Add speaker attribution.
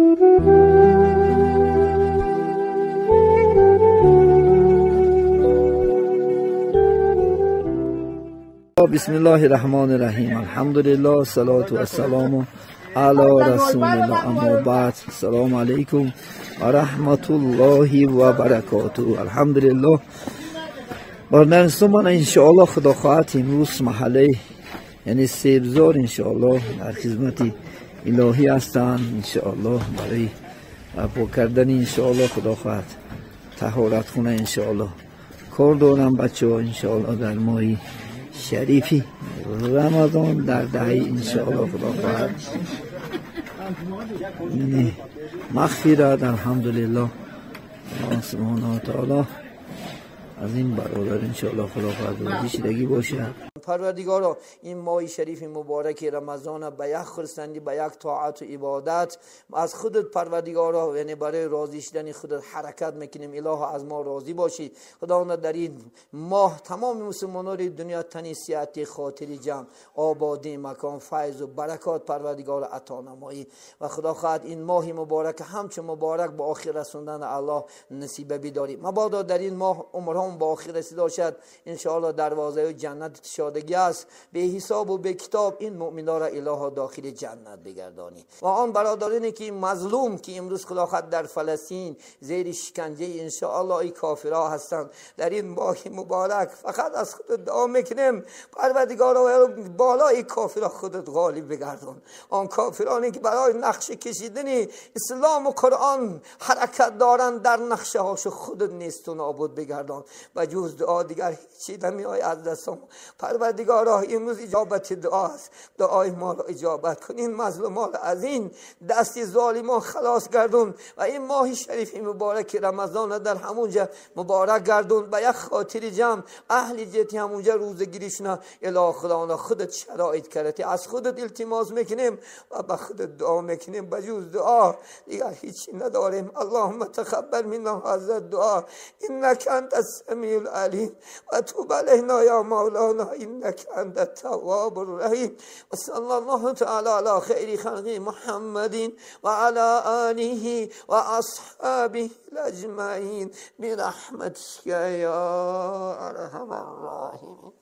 Speaker 1: بسم الله الرحمن الرحیم. الحمدلله صلات و سلام علی رسول الله. اما بعد، السلام علیکم و رحمت الله و برکاته. الحمدلله برنامه انشاءالله خدا خواهد امروز محله یعنی سیبزار انشاءالله در خدمت الهی هستند. انشاءالله برای پاک کردن انشاءالله خدا خواهد طهارت خونه انشاءالله کار دارم بچه ها. انشاءالله در ماهی شریفی رمضان در دهه انشاءالله خدا خواهد یعنی مغفرت. الحمدلله الله سبحانه و تعالی از این برادر انشاءالله خدا خواهد راضی شدگی باشه.
Speaker 2: پروردگارا این ماه شریف مبارک رمضان به یک خرسندی، به یک طاعت و عبادت از خودت پروردگارا یعنی برای راضی شدن خودت حرکت میکنیم. اله از ما راضی باشی خداوند. در این ماه تمام مسلمانان دنیا تنی صحت، خاطر جمع، آبادی مکان، فیض و برکات پروردگار عطا نمایی و خدا خواهد این ماه مبارک همچون مبارک به آخر رسوندن الله نصیب بداری. مبادا در این ماه عمرهم به آخر رسیده باشد ان شاء الله دروازه جنت شادگی است. به حساب و به کتاب این مؤمنا را اله داخل جنت بگردانی. و آن برادرانی که مظلوم که امروز خدا خواهد در فلسطین زیر شکنجه ان شاء الله ای کافرها هستند، در این ماه مبارک فقط از خودت دعا میکنیم پروردگارا بالای کافرها خودت غالب بگردان. آن کافرانی که برای نقشه کشیدن اسلام و قرآن حرکت دارند در نقشه هاش خودت نیست و نابود بگردان. و جز دعا دیگر هیچی نمیآید از دستم. پروردگارا امروز اجابت دعا است، دعای ما را اجابت کن، این مظلومان از این دست ظالمان خلاص گردون و این ماه شریف مبارک رمضان در همونجا مبارک گردون. به یک خاطر جمع اهل جتی همونجا روزگیریشون اله خدا خودت شرایط کردی، از خودت التماس میکنیم و به خودت دعا میکنیم. بجز دعا دیگر هیچی نداریم. اللهم تقبل منا هذا الدعاء انك انت السميع العليم وتوب علينا يا مولانا انك انت التواب الرحيم. وصلى الله تعالى على خير خلق محمد وعلى آله وأصحابه أجمعين برحمتك يا أرحم الراحمين.